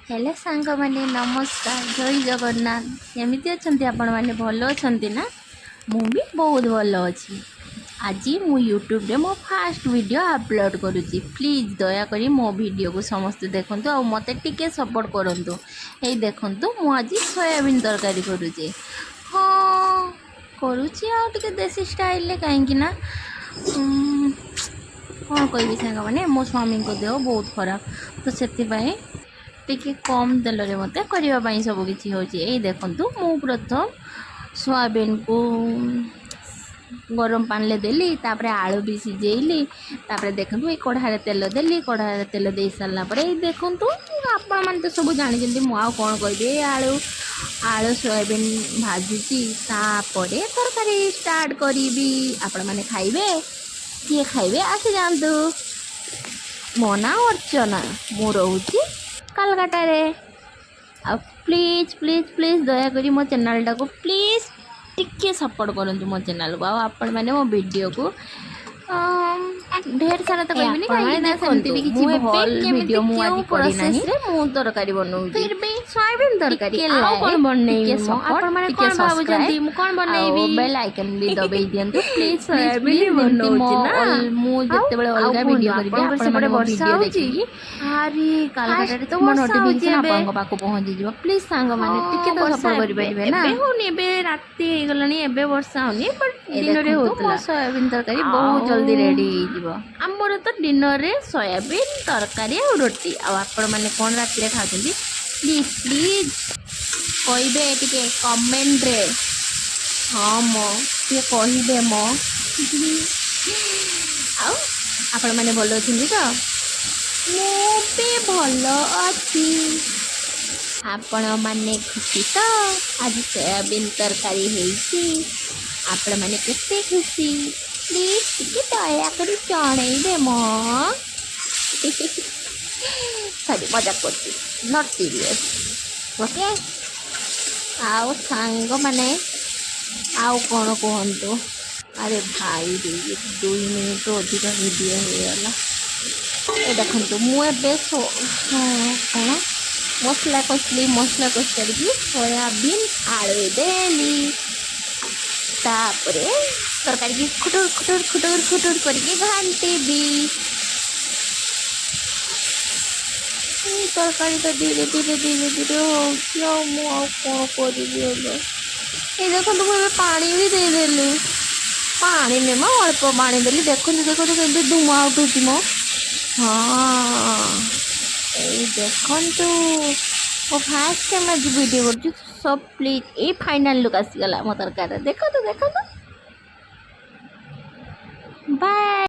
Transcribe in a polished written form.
Hello ସାଙ୍ଗମାନେ, ନମସ୍କାର, ଜୟ ଜଗନ୍ନାଥ। କେମିତି ଅଛନ୍ତି ଆପଣମାନେ? ଭଲ ଅଛନ୍ତି ନା? ମୁଁ ବି ବହୁତ ଭଲ ଅଛି। ଆଜି ମୁଁ ୟୁଟ୍ୟୁବରେ ମୋ ଫାଷ୍ଟ ଭିଡ଼ିଓ ଅପଲୋଡ଼ କରୁଛି। ପ୍ଲିଜ୍ ଦୟାକରି ମୋ ଭିଡ଼ିଓକୁ ସମସ୍ତେ ଦେଖନ୍ତୁ ଆଉ ମୋତେ ଟିକେ ସପୋର୍ଟ କରନ୍ତୁ। ଏଇ ଦେଖନ୍ତୁ, ମୁଁ ଆଜି ସୋୟାବିନ୍ ତରକାରୀ କରୁଛି। ହଁ, କରୁଛି ଆଉ ଟିକେ ଦେଶୀ ଷ୍ଟାଇଲରେ। କାହିଁକି ନା କ'ଣ କହିବି ସାଙ୍ଗମାନେ, ମୋ ସ୍ୱାମୀଙ୍କ ଦେହ ବହୁତ ଖରାପ ତ, ସେଥିପାଇଁ ଟିକେ କମ୍ ତେଲରେ ମୋତେ କରିବା ପାଇଁ ସବୁ କିଛି ହେଉଛି। ଏଇ ଦେଖନ୍ତୁ, ମୁଁ ପ୍ରଥମ ସୋୟାବିନ୍କୁ ଗରମ ପାଣିରେ ଦେଲି, ତାପରେ ଆଳୁ ବି ସିଝେଇଲି। ତାପରେ ଦେଖନ୍ତୁ, ଏଇ କଢ଼ାରେ ତେଲ ଦେଲି। କଢ଼ାରେ ତେଲ ଦେଇ ସାରିଲା ପରେ ଏଇ ଦେଖନ୍ତୁ, ଆପଣମାନେ ତ ସବୁ ଜାଣିଛନ୍ତି, ମୁଁ ଆଉ କ'ଣ କହିବି? ଏଇ ଆଳୁ ସୋୟାବିନ୍ ଭାଜୁଛି, ତାପରେ ତରକାରୀ ଷ୍ଟାର୍ଟ କରିବି। ଆପଣମାନେ ଖାଇବେ? କିଏ ଖାଇବେ ଆସିଯାଆନ୍ତୁ। ମୋ ନାଁ ଅର୍ଚ୍ଚନା, ମୁଁ ରହୁଛି କାଲକାଟାରେ। ଆଉ ପ୍ଲିଜ୍, ପ୍ଲିଜ୍, ପ୍ଲିଜ୍ ଦୟାକରି ମୋ ଚ୍ୟାନେଲ୍ଟାକୁ ପ୍ଲିଜ୍ ଟିକେ ସପୋର୍ଟ କରନ୍ତୁ ମୋ ଚ୍ୟାନେଲ୍କୁ। ଆଉ ଆପଣମାନେ ମୋ ଭିଡ଼ିଓକୁ ଢେର ସାରା ତ କହିବିନି, ଆପଣମାନେ କାହିଁକି ନା ସେମିତି ଦେଖନ୍ତୁ, ବି କିଛି ମୁଁ ଏବେ ଭଲ କେମିତି ଭିଡ଼ିଓ ମୁଁ କେଉଁ ଆଜି କରିନାହିଁ। ପ୍ରୋସେସରେ ମୁଁ ତରକାରୀ ବନଉଛି, ଫିର୍ ବି ସୋୟାବିନ୍ ତରକାରୀ। ଟିକେ ଆଉ କ'ଣ ଲାଇକ୍, ବନେଇବି ଟିକେ ମୁଁ? ସପୋର୍ଟ, ଆପଣମାନେ ଟିକେ କ'ଣ ଭାବୁଛନ୍ତି ସବସ୍କ୍ରାଇବ୍ ମୁଁ କ'ଣ ଆଉ ବନେଇବି? ବେଲ୍ ଆଇକନ୍ ବି ଦବେଇ ଦିଅନ୍ତୁ ପ୍ଲିଜ୍, ପ୍ଲିଜ୍, ସୋୟାବିନ୍ ପ୍ଲିଜ୍। ଯେମିତି ମୋ ବନଉଛି ନା? ମୁଁ ଆଉ ଯେତେବେଳେ ଆଉ ଅଲଗା କୁହନ୍ତୁ, ଭିଡ଼ିଓ କରିବି, ଆପଣଙ୍କର ଆପଣମାନେ ସେପଟେ ମୋ ବର୍ଷା ଭିଡ଼ିଓ ହଉଛି? ଦେଖିକି ଆରେ, କାଲକାଟାରେ ଫାଷ୍ଟ ତ ମୋ ବର୍ଷା ହଉଛି ନୋଟିଫିକେସନ୍ ଏବେ। ଆପଣଙ୍କ ପାଖକୁ ପହଞ୍ଚିଯିବ। ପ୍ଲିଜ୍ ହଁ, ସାଙ୍ଗମାନେ, ଟିକେ ତ ବର୍ଷା ସପୋର୍ଟ ଏବେ କରିପାରିବେ ନା? ଏବେ ହଉନି, ଏବେ ରାତି ହେଇଗଲାଣି, ଏବେ ବର୍ଷା ହଉନି, ବଟ୍ ଏ ଦିନରେ ଦେଖନ୍ତୁ, ମୋ ହଉଥିଲା। ସୋୟାବିନ୍ ତରକାରୀ ବହୁତ ଆଉ ଜଲ୍ଦି ରେଡ଼ି ହେଇଯିବ। ଆମର ତ ଡିନରରେ ସୋୟାବିନ୍ ତରକାରୀ ଆଉ ରୁଟି। ଆଉ ଆପଣମାନେ କ'ଣ ରାତିରେ ଖାଉଛନ୍ତି, ପ୍ଲିଜ୍ ପ୍ଲିଜ୍ କହିବେ ଟିକେ କମେଣ୍ଟରେ। ହଁ ମ, ଟିକେ କହିବେ ମ। ଆଉ ଆପଣମାନେ ଭଲ ଅଛନ୍ତି ତ? ମୁଁ ବି ଭଲ ଅଛି। ଆପଣମାନେ ଖୁସି ତ? ଆଜି ସୋୟାବିନ୍ ତରକାରୀ ହେଇଛି, ଆପଣମାନେ କେତେ ଖୁସି ପ୍ଲିଜ୍ ଟିକେ ଦୟାକରି ଜଣେଇବେ ମ। ସରି, ମଜାକ କରୁଛି, not serious, okay. ଆଉ ସାଙ୍ଗମାନେ, ଆଉ କ'ଣ କୁହନ୍ତୁ? ଆରେ ଭାଇ, 2 ମିନିଟ୍ରୁ ଅଧିକ ଭିଡ଼ିଓ ହେଇଗଲା। ଏ ଦେଖନ୍ତୁ, ମୁଁ ଏବେ କ'ଣ ମସଲା କଷିଲି। ମସଲା କଷି ସାରିକି ସୋୟାବିନ୍ ଆଳୁ ଦେଲି। ତାପରେ ତରକାରୀକି ଖୁଟୁର ଖୁଟୁର ଖୁଟୁର ଖୁଟୁର କରିକି ଘାଣ୍ଟିବି। ତରକାରୀ ତ ଧୀରେ ଧୀରେ ଧୀରେ ଧୀରେ ହେଉଛି, ଆଉ ମୁଁ ଆଉ କ'ଣ କରିବି ଏବେ? ଏଇ ଦେଖନ୍ତୁ, ମୁଁ ଏବେ ପାଣି ବି ଦେଇଦେଲି। ପାଣି ନୁହେଁ ମ, ଅଳ୍ପ ପାଣି ଦେଲି। ଦେଖନ୍ତୁ, ଦେଖନ୍ତୁ, କେମିତି ଧୂଆଁ ଉଠୁଛି ମ। ହଁ, ଏଇ ଦେଖନ୍ତୁ, ମୁଁ ଫାଷ୍ଟ ଟାଇମ୍ ଆଜି ଭିଡ଼ିଓ କରୁଛି, ସୋ ପ୍ଲିଜ୍। ଏଇ ଫାଇନାଲ୍ ଲୁକ୍ ଆସିଗଲା ମୋ ତରକାରୀରେ। ଦେଖନ୍ତୁ, ଦେଖନ୍ତୁ।